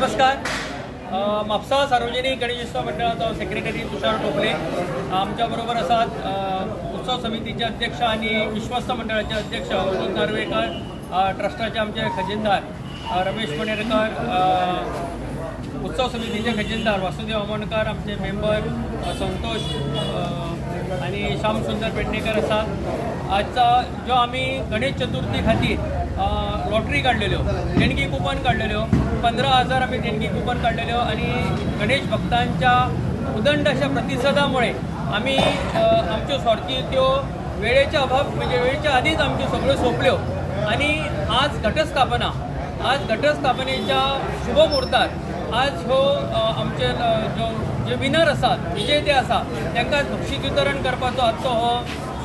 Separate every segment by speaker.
Speaker 1: नमस्कार. म्हापसा सार्वजनिक गणेशोत्सव मंडळाचो सेक्रेटरी तुषार टोपले. आमच्या बरोबर आसात उत्सव समितीचे अध्यक्ष आणि विश्वस्त मंडळाचे अध्यक्ष अवधूत नार्वेकर, ट्रस्टाचे आमचे खजिनदार रमेश मणेरकर, उत्सव समितीचे खजिनदार वासुदेव आमोणकर, आमचे मेंबर संतोष आणि श्यामसुंदर पेडणेकर आसात. आजचा जो आमी गणेश चतुर्थी खातीर लॉटरी काडलेल्यो, देणगी कुपन काडलेल्यो, 15,000 आमी देणगी कुपन काडलेल्यो आणि गणेश भक्तांच्या उदंड अशा प्रतिसादामुळे आमी आमच्यो सॉर्ती त्यो वेळेच्या अभाव, म्हणजे वेळेच्या आधीच आमच्यो सगळ्यो सोंपल्यो. आणि आज घटस्थापना, आज घटस्थापनेच्या शुभमुहूर्तार आज ह्यो आमचे जो जे विनर आसात, विजेते आसा, तांकां बक्षीस वितरण करपाचो आजचो हो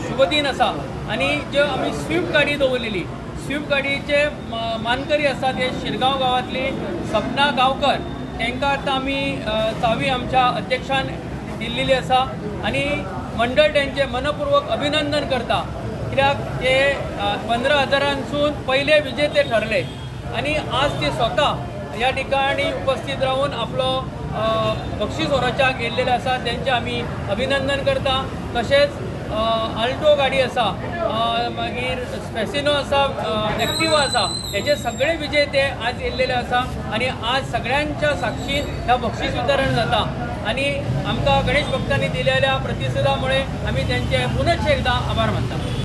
Speaker 1: शुभदीन आसा. आनी ज्यो आमी स्विफ्ट गाडी दवरलेली, स्विफ्ट गाडयेचे मानकरी आसा ते शिरगांव गांवांतली सपना गांवकर. तांकां आतां आमी चावी आमच्या अध्यक्षान दिल्लेली आसा आनी मंडळ तेंचें मनपूर्वक अभिनंदन करता, कित्याक ते 15 हजारांसून पयले विजेते ठरले आणि आज ते स्वता या ठिकाणी उपस्थित राहून आपलो बक्षीस व्हरोच्याक येयल्लेले आसा. तेंचें आमी अभिनंदन करता. तशेंच आल्टो गाडी आसा, मागीर फॅसिनो आसा, एक्टिवा आसा, हेजे सगळे विजेते आज येयल्लेले आसा आनी आज सगळ्यांच्या साक्षीन ह्या बक्षीस वितरण जाता. आनी आमकां गणेश भक्तांनी दिलेल्या प्रतिसादामुळे आमी तेंचे पुनश्च एकदा आभार मानता.